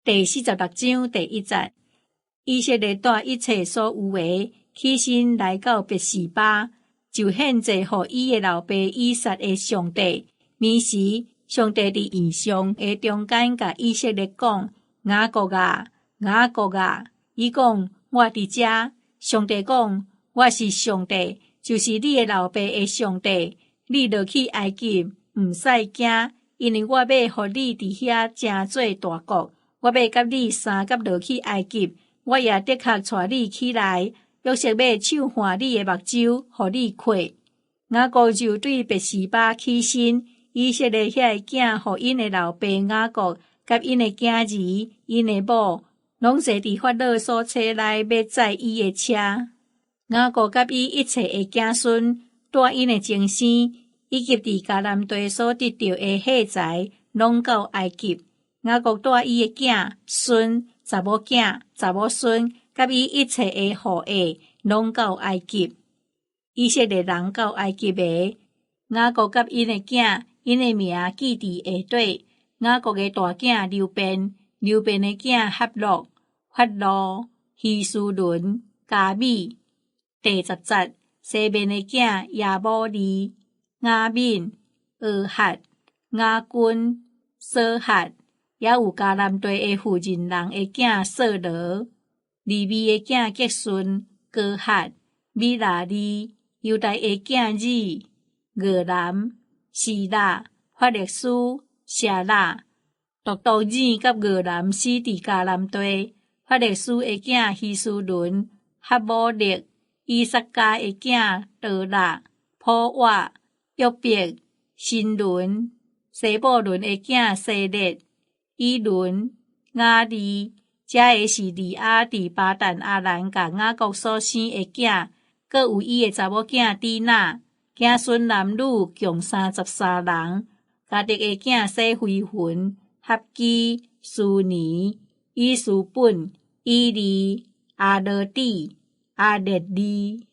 第46章第1節，以色列帶一切所有的起身來到別是巴，就獻祭予伊的老爸以撒的上帝。彼時，上帝佇異象的中間共以色列講：雅各啊，雅各啊！伊講：我佇遮。上帝講：我是上帝，就是你的老爸的上帝。你落去埃及，毋使驚，因為我欲予你佇遐成做大國。我欲佮你相佮落去埃及，我也的確帶你起來。約瑟欲手挽你的目睭，予你看。雅各就對別是巴起身，以色列遐的囝予𪜶的老爸雅各，佮𪜶的囝兒、𪜶的某，攏坐佇法老所差來欲載伊的車。雅各佮伊一切的子孫，帶𪜶的親生，以及佇迦南地所得著的貨財，攏到埃及。雅各帶伊的囝孫、查某囝、查某孫，佮伊一切的後裔，攏到埃及。以色列人到埃及的，雅各佮𪜶的囝，𪜶的名記佇下底。雅各的大囝流便，流便的囝哈洛、法路、希斯崙、迦米。第10節，西緬的囝耶母利、雅憫、俄綮、雅斤、瑣哈，猶有迦南地的婦人人的囝掃羅，利未的囝革順、哥哈、米拉利，猶大的囝珥、俄南、示拉、法勒斯、謝拉，獨獨珥佮俄南死佇迦南地。法勒斯的囝希斯崙、哈姆勒、以薩迦的囝多拉、普瓦、約伯、新倫、西布倫的囝西列、以倫、雅利，這个是利亞佇巴旦亞蘭共雅各所生的囝，閣有伊的查某囝底拿，子孫男女共33人。迦得的囝洗非雲、合基、書尼、以斯本、以利、亞羅底、亞列利。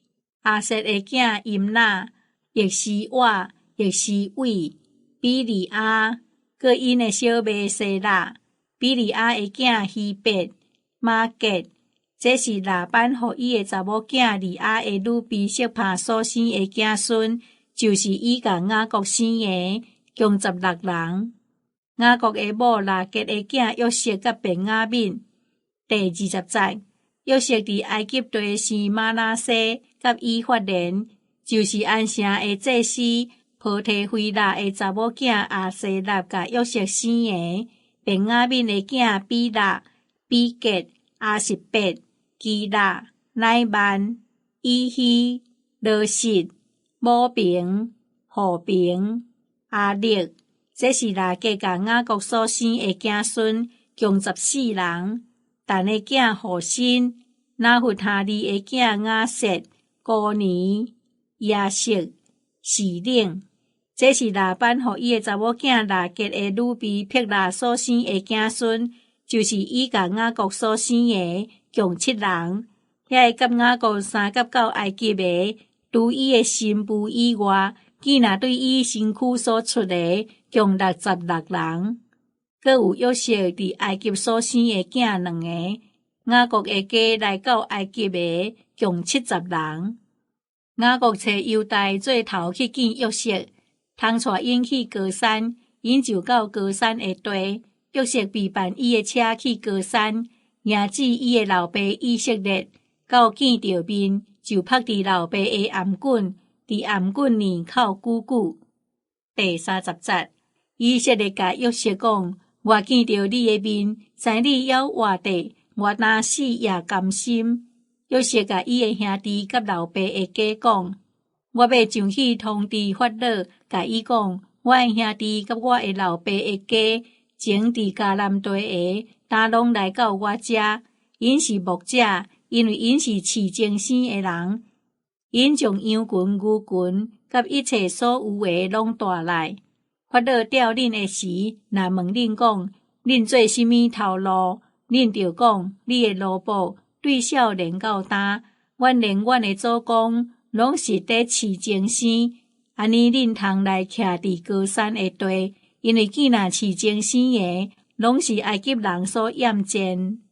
亞設的囝音納、約書瓦、約書偉、比利亞，閣𪜶的小妹西拉。比利亞的囝希伯、瑪結，這是拉班予伊的查某囝利亞的女婢悉帕所生的子孫，就是伊共雅各生的，共16人。雅各的某拉結的囝約瑟佮便雅憫。第20節，約瑟佇埃及地生瑪拿西佮以法蓮，就是安城的祭司波提非拉的查某囝亞西納共約瑟生的。便雅憫的囝比勒、比結、亞實別、基拉、乃曼、以希、羅實、母平、戶平、亞力，這是拉結共雅各所生的子孫，共14人。但的囝戶辛，拿弗他利的囝雅設、歌尼、耶色、示冷。這是拉班予伊的查某囝拉結的女婢辟拉所生的子孫，就是伊共雅各所生的，共七人。遐个佮雅各相佮到埃及的，除伊的新婦以外，囝若對伊身軀所出的，共66人。閣有約瑟佇埃及所生的囝兩个，雅各的家來到埃及的，共70人。雅各揣猶大做頭去見約瑟，通帶𪜶去歌珊，𪜶就到歌珊的地。約瑟備辦伊的車去歌珊，迎接伊的老爸以色列，到見著面，就拍佇老爸的頷頸，佇頷頸呢哭久久。第30節，以色列共約瑟講：我見著你的面，知你猶活著，我若死也甘心。約瑟共伊的兄弟佮老爸的家講：我欲上去通知法老，共伊講：我的兄弟佮我的老爸的家，前佇迦南地的，今攏來到我遮。𪜶是牧者，因為𪜶是飼精生的人。𪜶將羊群、牛群佮一切所有的攏帶來。法老調恁的時，若問恁講：恁做啥物頭路？恁著講：你的奴僕對少年到今，阮連阮的祖公攏是佇飼精生。按呢，恁通來徛佇歌珊的地，因為囝若飼精生的，攏是埃及人所厭賤。